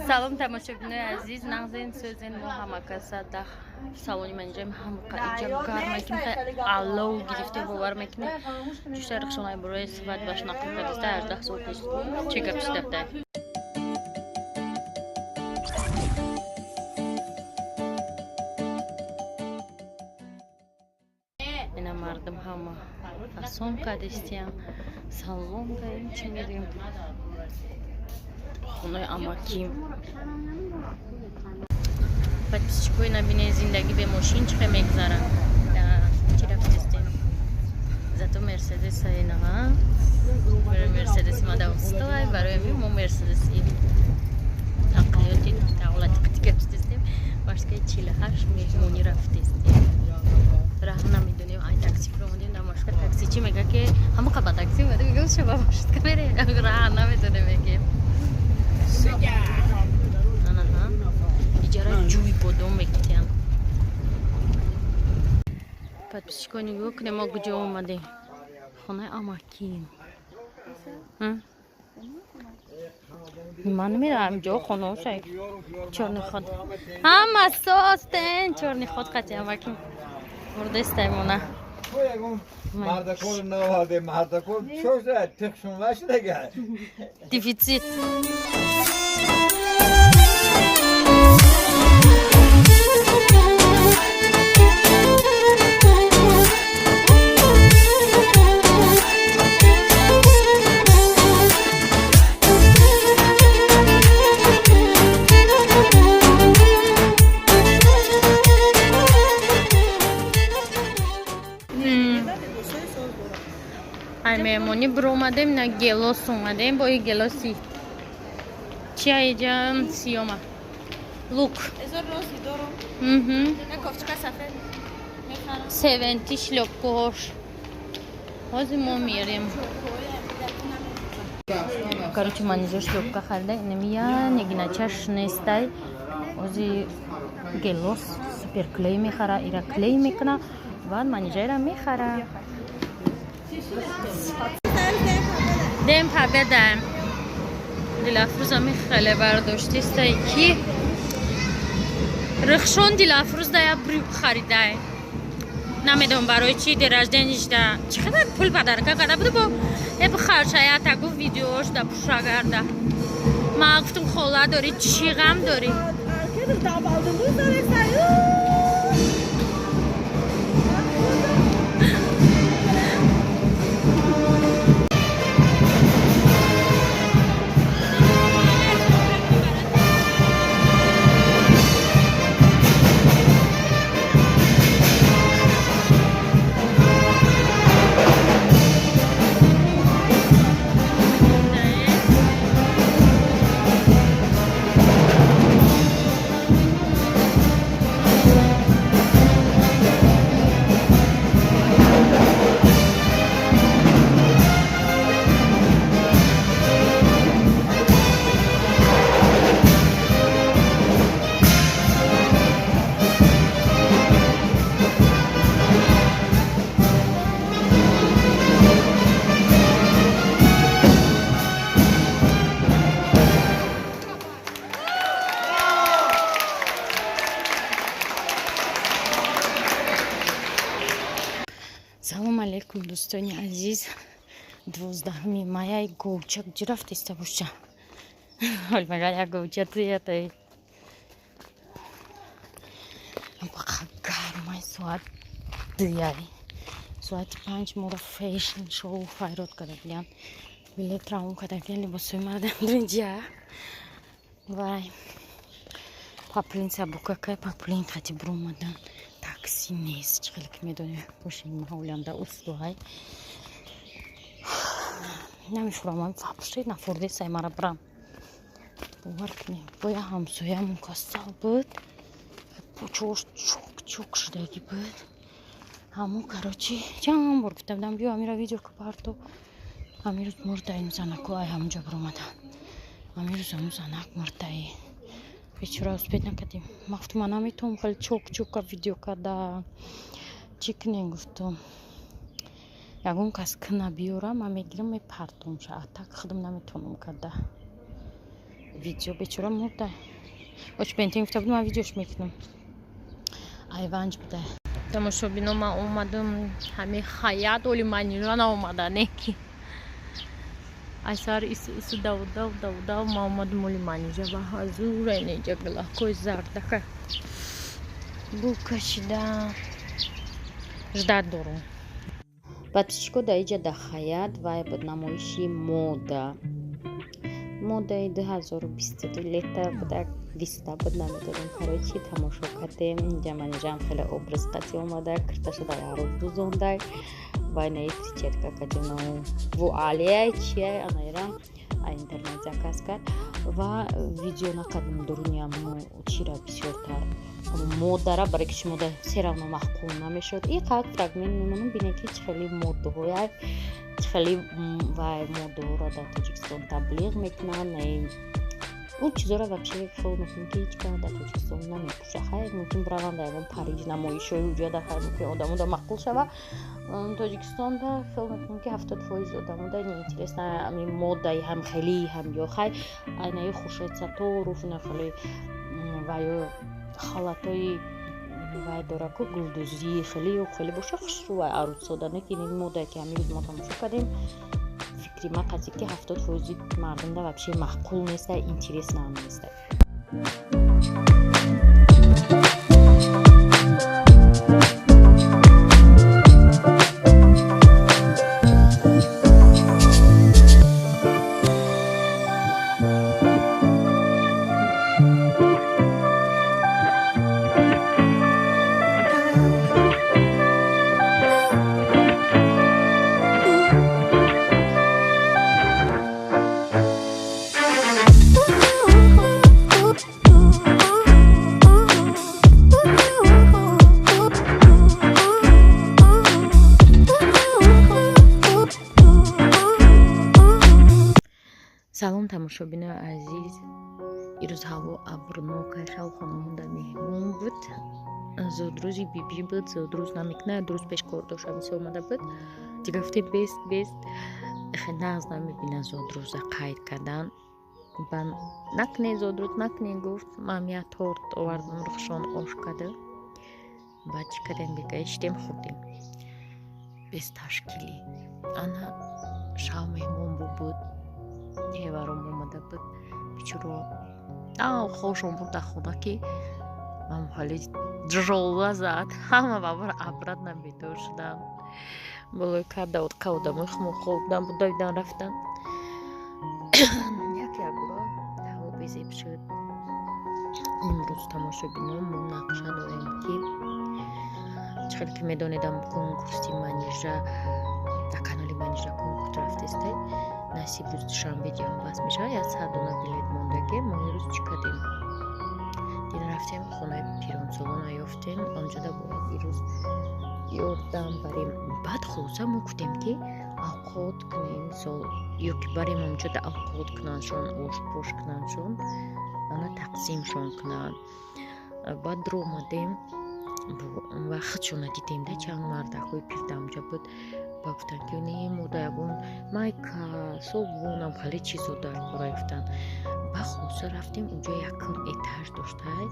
Салом, тамошобинои азиз, нағзен, сӯзен? Мо ҳамакаса да салони манҷаем. Ҳамақа иҷа гарма ки алов гирифте, бовар мекунед. Ҷушта Рахшонай бурои свадьба ш нақл кардиста, 18 сол пеш чӣ гап шидабдай. Ина мардум ҳама фасон кардистиян, салон даем, чӣ мерем хонаи амаким. Подписчик ои, набине, зиндагӣ бе мошин чӣ хел мегузарад. Чӣ рафтистем, зато Мерседес инаҳа, Мерседеси ма давстой, барои ҳамин мо Мерседеси нақлиёти давлати гаштистем. Барскаи 48 меҳмонӣ рафтистем, раҳ намедонем, ай такси фуромадем дар маршрутка. Такси чӣ мега, ки ҳамақа ба такси омада, мегам, ша ба маршрутка мере, раҳ намедонем, мегем. Анаҳа, иҷара ҷӯй бодом мекитиям. Подписчик о, нигоҳ кунем, мо куҷо омадем: хонаи амаким. Ман намедонам, ҷо хонаошай чёрный ход ҳама состен, чёрный ход қати амаким бурдестаймона. Мардакор наварде, мардакор чӯша тихшун вашдага. Дефицит. Ай меҳмонӣ биромадем, на гелос омадем, бо и гелоси чи аиҷа сиёма лук. Севенти шлёпкоҳош. Ҳозир мо мерем. Короче, манизо шлёпка харида, инамия негиначаш нестай. Ҳозир гелос супер клей мехара, ира клей мекуна, баъд манижаира мехара. День Победа. Дилафрӯзами хеле бардоштистай, ки Рухшон Дилафрӯз да я брюк харидай. Намедонам барои чи, день рождения шда чӣ қадар пул подарка карда буду, бо эб харшаята гуфт, видеош да пуша карда. Ма гуфтум, хола дорӣ, чӣ ғам дорӣ? Салом алейкум, дӯстони азиз. 12-уми маяй говчак ҷирафтиста боша. Ҳолмага як говча туятай. Гармай, соат 2-яй. Соати 5 моро fashion show файрод карда будиян. Билет равон карда будиян, либосҳои мардам дунҷа. Вай. Паплин сабукакай, паплин хати биромадан. Такси нест, чӣ хеле ки медонем, бошин маҳолянда устуҳай. Намефурамам, вообще нафурдесай мара бирам. Бовар кунем, боя ҳамсоямон касал буд. Пучош чок чок шудагӣ буд. Ҳамон, короче, чанд бор гуфта будам, биё амира видео ка парто. Ҳамин рӯз мурда ин занаку, ай ҳамонҷо биромадан. Ҳамин рӯз ҳамон занак мурдаи. Бечора, успеть накардем. Ман гуфтам, ман наметавонам хеле чок чока видео карда. Чӣ кунем, гуфтам. Ягон кас кина биёра, ман мегирам, мепартомша. А так худам наметавонам карда. Видео бечора мурда. Оч бентин гуфта буд, ман видеош мекунам. Айванҷ буда. Тамошобино, ман омадам ҳами Хаят, оли Манижа наомада, не ки. Айсар ису ису дав дав дав дав, ман омадам оли Манижа ба ҳазура инеҷа гилакҳои зардака бу кашида ждать дорум. Подписчико, дар иҷа да Хаят вай буд, намоиши мода, модаи 2022 лета буда, виста буд, намедонам. Короче, тамошо кардем. Инҷа Манижаам хеле образ қатӣ омада, кирташа дар арӯз дузондай, вай наи прическа кардем, вуалияй чияй, анаира интернет заказ кард ва видео накардем. Дуруниамо чира бисёртар модара, барои ки шумо всё равно маъқул намешуд. И қад фрагмент мемонам, бинед, ки чӣ хеле моддаҳоя, чӣ хеле вай моддаҳоро дар Тоҷикистон таблиғ мекунанд. Он чизоро вообще хел мекунем, ки ҳеҷ кас дар Тоҷикистон намепӯша. Хайр, мумкин бираванд дар ягон Париж намоишҳои уҷода, хайр, мумкин одамода маъқул шава. Тоҷикистонда хел мекунем, ки 70% одамода неинтересно ами модаи ҳам хеле ҳам ё хай айнаи Хуршед Сатторов ина хеле ваё халатҳои вай дора ку, гулдӯзӣ хеле хеле боша, хушрӯ вай арӯзсода. Не ки ин модае, ки ҳамин рӯз мо тамошо кардем, фикри ман қатъи, ки 70% мардумда вообще маъқул неста, интересно ҳам неста. Салом, тамошобинои азиз! Ирӯз ҳаво абрнок, шав хонамонда меҳмон буд. Зодрӯзи бибӣ буд. Зодрӯз намекунад, рӯз пеш кор дошт, ҳамиса омада буд. Дига гуфтем, бест бест нағз намебина зодрӯза қайд кардан. Ба накне, зодрӯз накне, гуфт. Ман як торт овардам, рухшон ош карда. Баъд чӣ кардем? Бега иштем, хӯрдем без ташкилӣ. Ана шав меҳмон буд, ҳеваром омада буд. Бечоро хошон бурда хона, ки ман ҳали ҷола зад, ҳама бабар обратно бедор шудам. Болои карда ка одамои хумо хоб буданд, давидан рафтан. Як якбора ҳаво безеб шуд. Имрӯз, тамошобино, мо нақша дорем, ки чӣ хеле ки медонедам, конкурси Манижа, дар канали Манижа конкурс рафтеста. Насиб, рӯзи душанбе ҷамъбаст мешавад, 100 дона билет мондагӣ. Мо имрӯз чӣ кардем? Дина рафтем, хонаи пиронсолона ёфтем, онҷода бояд ирӯз ёрдам барем. Баъд хулоса мо гуфтем, ки авқот кунем, мисол, ё ки барем онҷода авқот кунандшон, ошпош кунандшон, ана тақсимшон кунанд. Баъд омадем ва худшона дидем, да чанд мардакҳои пир дар буд. Ба гуфтанд, ки не, мо да ягон майка, собунам хеле чизо дар кора гуфтанд. Ба хулоса рафтем, унҷо якум этаж доштай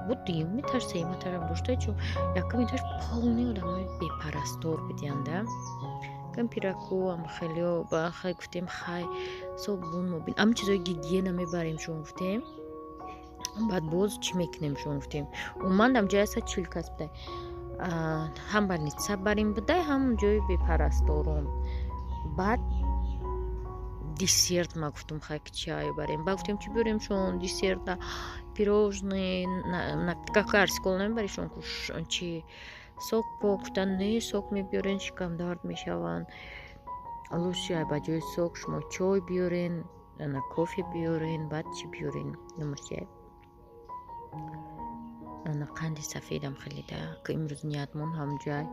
буд, дуюм этаж, сеюм этажам доштай, чун якум этаж полный одамои бепарастор будианда, кампираку ам хелео. Ба хай гуфтем, хай, собун мобин, ам чизои гигиена мебарем шон, гуфтем. Баъд боз чӣ мекунем шон, гуфтем. Умуман дар ҷои 140 кас будай, ҳам больница барем будай, ҳам ҷои бепарасторон. Баъд десерт, ма гуфтум, хай, ки чай барем. Ба гуфтем, чӣ биёрем шон десерта? Пирожные, напитка, намебаришон, чи сок по гуфтан, не, сок мебиёрен, шикамдард мешаванд, лучше ба ҷои сок шумо чой биёрен, кофе биёрен. Баъд чӣ биёрен? Намушчай, ана қанди сафедам хеле да, ки имрӯз ниятмон ҳамҷай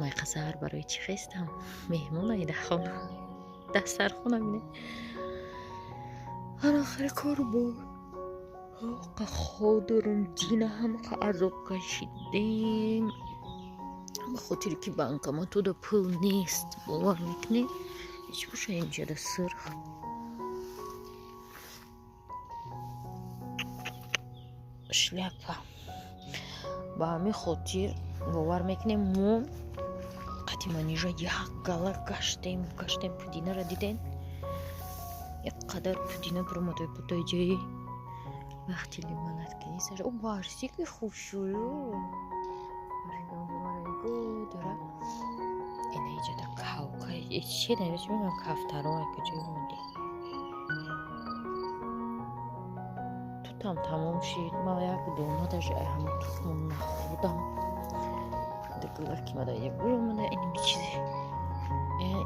майқасар. Барои чӣ хестам? Меҳмон дар хона, дастархона мине. Ана хеле кор буд, хоб дорум. Дина ҳамақа азоб кашидем, ба хотире ки банкоматуда пул нест. Бовар мекунӣ? Ҳеҷ боша, инҷода сирх. Шляпа. Ба ҳамин хотир бовар мекунем, мо қати Манижа як гала гаштем, гаштем, пудинара дидем. Як қадар пудина буромада буд ҷои вақти лимонад кунӣ. О, барсики хушрӯ. Дора. Ина иҷода кавка. Чи намедонам, кафтаро куҷо монди. Тутам тамом шид. Ма як дона даже ай ҳама тутмон нахӯрдам. Дагулаки мада я буромада инми чизи.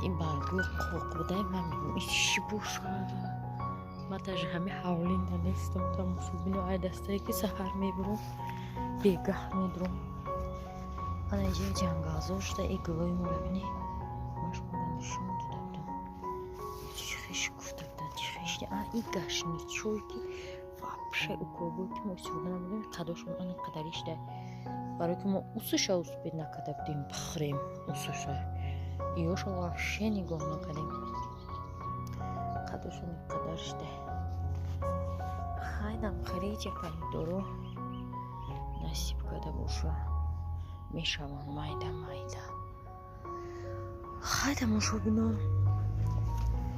Ин баргои қоқ буда, ман мегӯям, ин чӣ бошад? Ма даже ҳами ҳавлинда нестам, тамошобино, ай дастае ки саҳар мебурам, бегаҳ медурам. Ана иҷа ҷангалзор шуда, и гулои моро бинӣ. Ма шуморо нишон дода будам. Чӣ хеш гуфта будам, чӣ хеш. А, и гашничое ки вообще укробое ки мо истифода набудем, қадошон ана қадари шуда. Барое ки мо усуша успеть накарда будем бихӯрем усуша. Иёшо вообще нигоҳ накардем. Қадошон қадар шуда. Хайдам хариҷа помидоро насиб карда боша. Мешаванд майда майда. Хай, тамошобинон,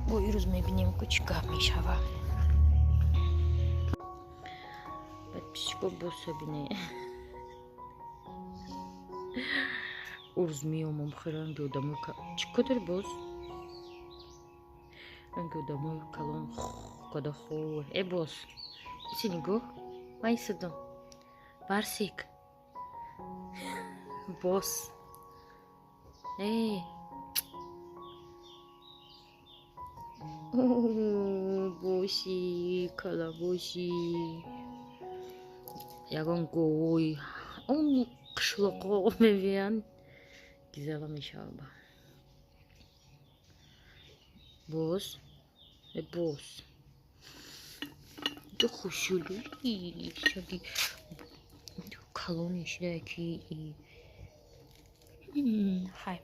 бо ирӯз мебинем, ку чӣ гап мешава. Подписчико, боса бине. Урӯз меомам, хеле одамо чӣ кор дори боз? Ранги одамои калон када хо. Э, боз. Иси нигоҳ. Ман истодам. Барсик. Бос. Э. Боси, калабоси. Ягон говои он қишлоқо мебиянд. Гизала мешава. Боз. Э, боз. Ту хушулуи шаги калони шуда ки. Хай.